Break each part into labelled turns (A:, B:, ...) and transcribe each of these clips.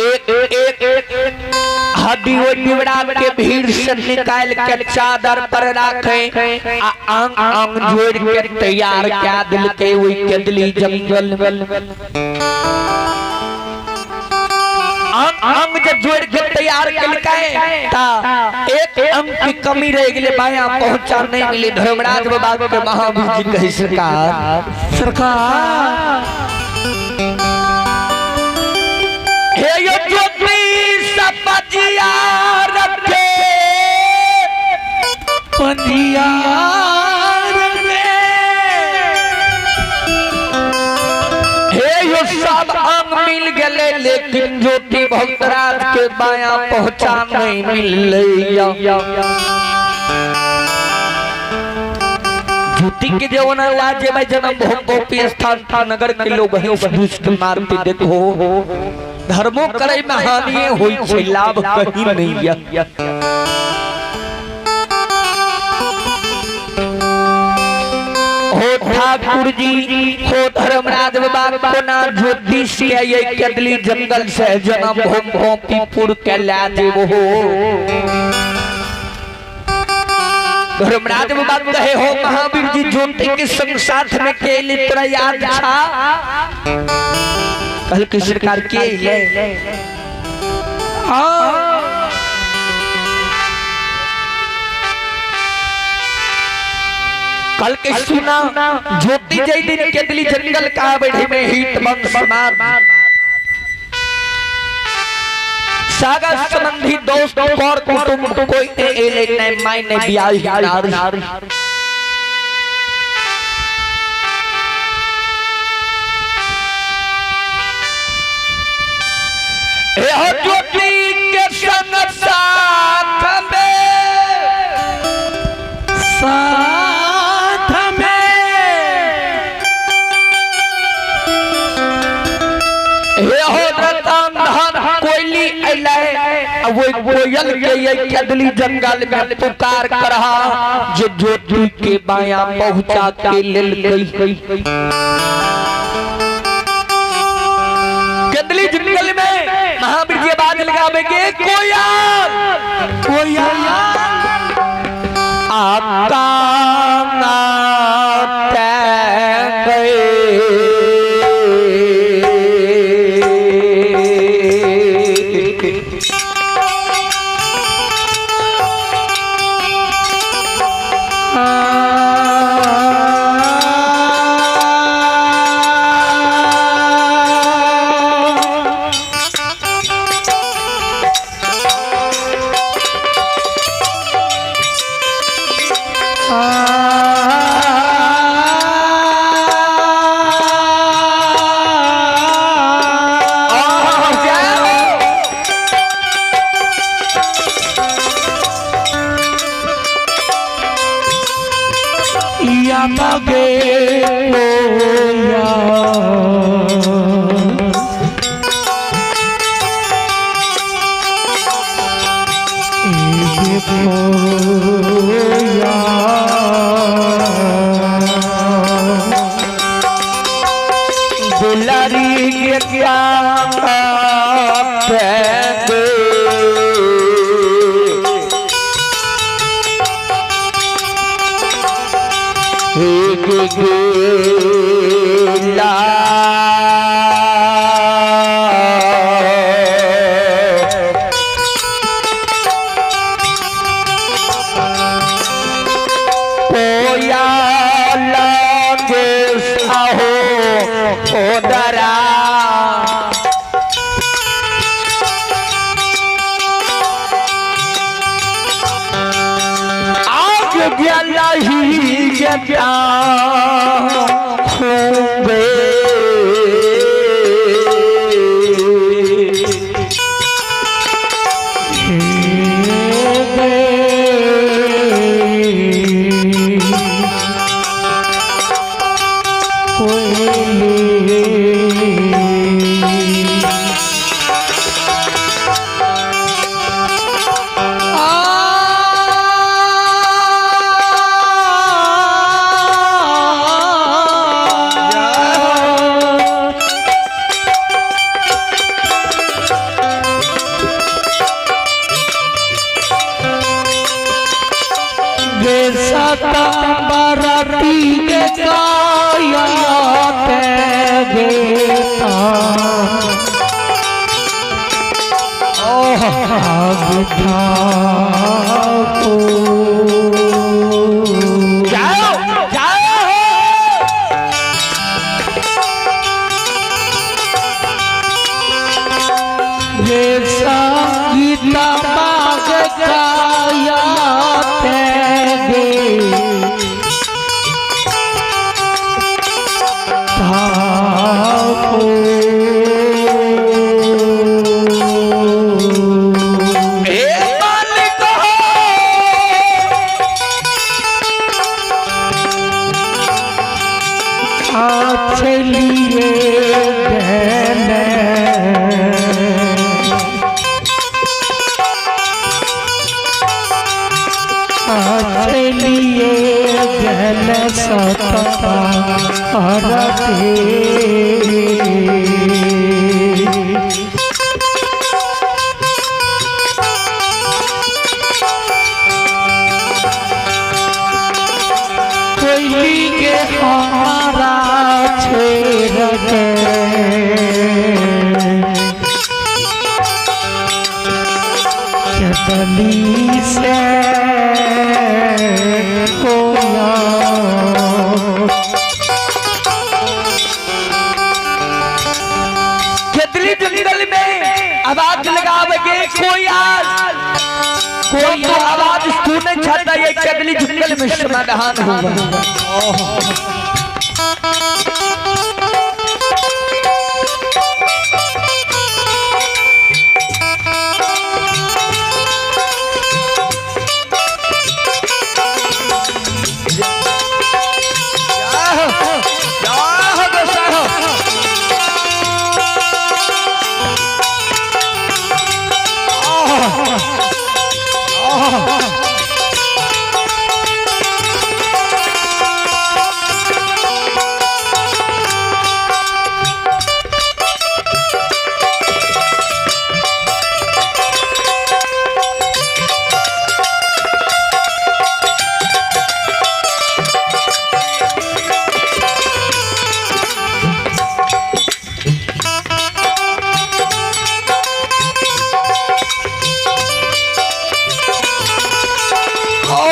A: एक एक हड्डी ओहि डिबरा के भीड़ से निकाल के चादर पर राखे आ अंग अंग जोड़ के तैयार कए देलकै ओहि केदली जंगल में। अंग अंग जब जोड़ के तैयार केलकै ता एक अंग की कमी रह गेलै, बायां पहुंचा नहीं मिले। धर्मराज बाबा के महावीर जी कहे सरकार सरकार हे यो ज्योति सपजिया रखे
B: पंजिया
A: हे यो सब अंग मिल गए लेकिन ज्योति भक्तराज के बाया पहुंचा नहीं मिलले। ज्योति के जवन आवाज भाई जन्म भोग गोपी स्थान था नगर के लोग हैं उस दुष्ट मारते देखो धर्मों करे में हानि होई छै लाभ कहीं नहीं या। हो ठाकुर जी हो धर्मराज बाबा कोना ज्योतिष के ये कदली जंगल से जन्म भोग गोपीपुर के ला देबो हो। धर्मराज बाबा कहे हो महावीर जी ज्योति के संग साथ में के लिए तोरा याद छा? कहल के सरकार के ले हाँ कल के सुना ज्योति जय दिन के दिली जंगल का बैठे में हित वंश समाज सागा संबंधी दोस्त और कुटुंब कोई ने एले ने माई ने बियाही नारी। हे हो ज्योति के संग साथ में
B: साथ में
A: हे हो रतन धन कोयली अइलै आ ओहि कोयल के ये कदली जंगल में पुकार करहा जे ज्योति के बाया पहुंचा के लेलकै। कदली जंगल में महावीर जी आवाज लगावे के कोयल
B: कोयल
A: आता ना गए दुलारी के क्या एक गेला कोया लागे साहो ओदरा आग गया ही गया होंगे
B: सता बरती के काया ते गेता
A: जाओ जाओ
B: रे संगीता बाग काया ते गे
A: हे मालिक हो।
B: चलिए चलिए गल सतपा हरते। कोयली के हमारा छेड़ के चटनी से कोया
A: खेतली जंगल में आवाज लगावे कोई आज कोई तो आवाज सुने चाहता ये चगली जंगल में समाधान होगा। जाओ गोसाई।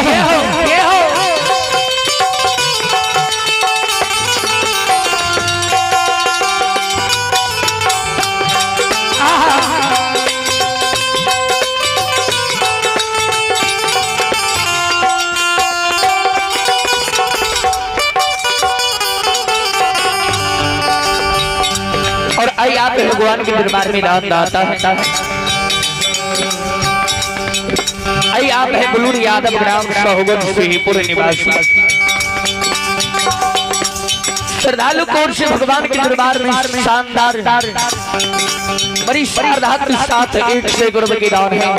A: के हो और आई आप भगवान के दरबार में दान दाता है। आई आप है बुलूर यादव ग्राम सहोगन सिंहपुर निवासी। श्रद्धालु कोर से भगवान के दरबार में शानदार बड़ी श्रद्धा के साथ एक से गुरु के दान है।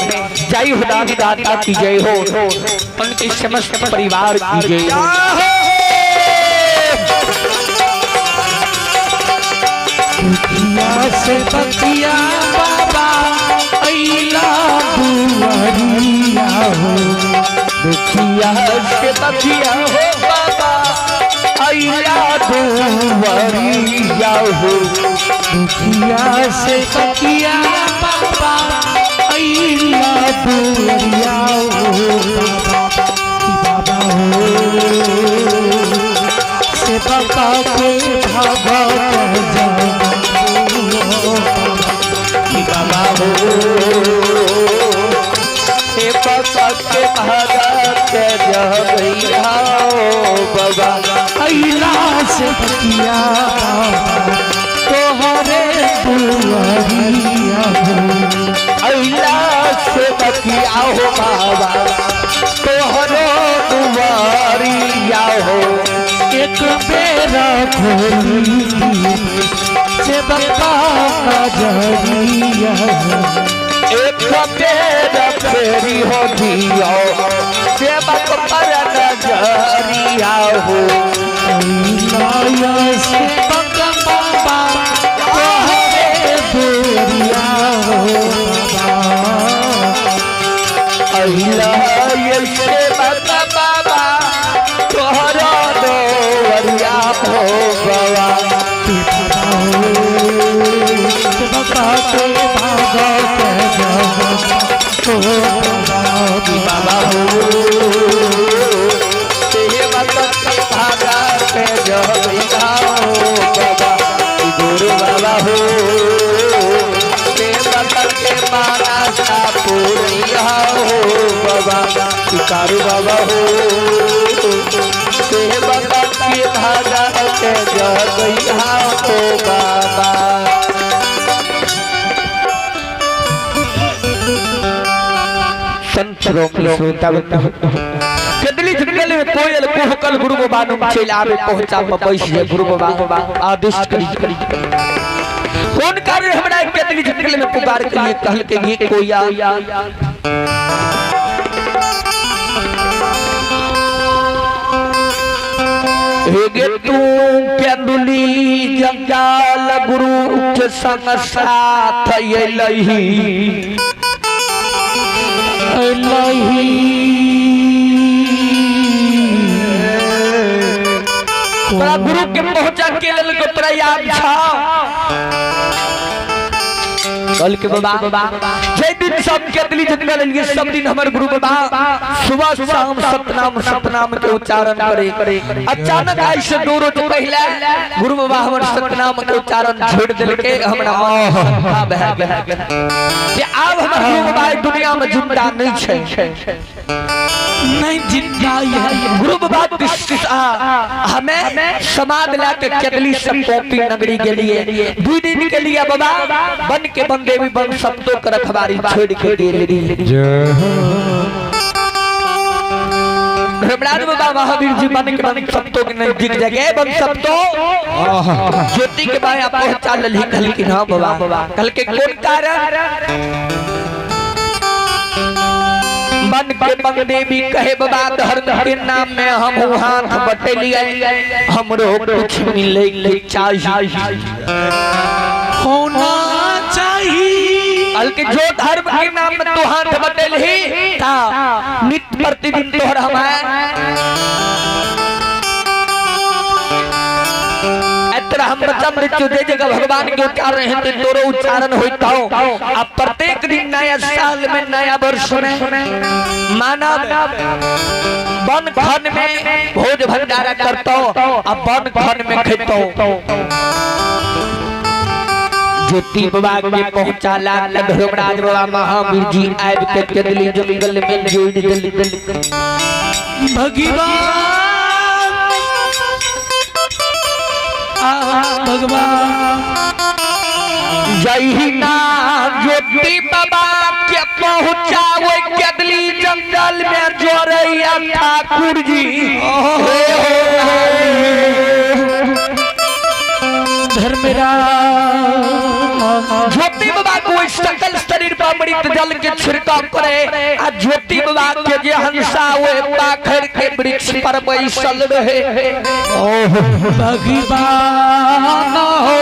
A: जय हो दान दाता की जय हो, उनके समस्त परिवार की जय हो।
B: दुखिया से बतिया बाबा अइला दुआरिया हो।
A: दुखिया से बतिया हो बाबा अइला दुआरिया हो।
B: दुखिया से बतिया बाबा अइला दुआरिया हो। बाबा हो से बाबा के भगत जाओ
A: कि बाबा हो हे बाबा के भगत जगैया बाबा
B: अइला से बतिया बाबा तोहरे दुआरिया हो।
A: अइला से बतिया हो बाबा तोहरो दुआरिया हो।
B: एक बेरा खोली से बता जरिया
A: एक बेर फेरी हो दियो सेवक पर नजरिया हो।
B: अइला से बता बाबा तोहरे दुआरिया हो। बाबा
A: अइला सेवक बाबा
B: हो
A: बाबा हो सेवक के भागा के जगैया हो बाबा गुरु बाबा हो सेवक के मानसा पूरैया हो बाबा कारू बाबा हो सेवक के भागा के जगैया हो बाबा। संत श्रोता केदली जंगल में कोयल कोहकल गुरु बाबा नु चल आवे पहुंचा पर बैस जे गुरु बाबा आदेश करी करी कौन कार्य हमरा केदली जंगल में पुकार के लिए कहल के ये कोया हे गे तू केंदुली जंजाल गुरु के संग साथ अयलही तोरा गुरु के पहुंचा के लेल को तोरा याद छा कल के बाबा जे दिन सब के दिली जंगल लिए सब दिन हमर गुरु बाबा सुबह शाम सतनाम सतनाम के उच्चारण करे। अचानक आई से दो रोज पहले गुरु बाबा हमर सतनाम के उच्चारण छोड़ देलके। हमरा मन बह गेल जे आब हमर गुरु बाबा दुनिया में जिंदा नहीं छै,
B: नहीं जिंदा है
A: गुरु बाबा हमें समाध लाके केतली से कॉपी नगरी के लिए दू दिन के लिए बाबा बन के बन देवी बन सबतो कर रखवारी छोड़ के गेली। धर्मराज बाबा महावीर जी बन के बन सबतो के नजदीक जगह बन सबतो ज्योति के बाया पहुंचा लली कल की ना बाबा कल के कौन कारण बन के बन देवी कहे बाबा धर्म के नाम में हम हाथ बटेलिए हमरो कुछ मिले के चाहिए
B: होना चाहिए।
A: बल्कि जो धर्म के नाम में तो हाथ बटेलही ता नित्य प्रतिदिन तोहर हम एतरा हम बच्चा मृत्यु दे जगह भगवान के उच्चारण हैं तो तोरो उच्चारण होता हो। अब प्रत्येक दिन नया साल में नया वर्ष में मानव वन खन में भोज भंडारा करता हो, अब वन खन में खेतो। ज्योति बाबा के पहुंचाला धर्मराज बाबा महावीर जी आब के केदली जंगल में जोड़ दिल
B: भगवान भगवान
A: जही ना ज्योति बाबा के पहुंचावे केदली जंगल में जोड़ैया ठाकुर जी
B: धर्मराज
A: ज्योति बाबा को सकल शरीर पर अमृत जल के छिड़काव करे आ ज्योति बाबा के जे हंसा ओए पाखर के वृक्ष पर बैसल रहे।
B: भगवान हो।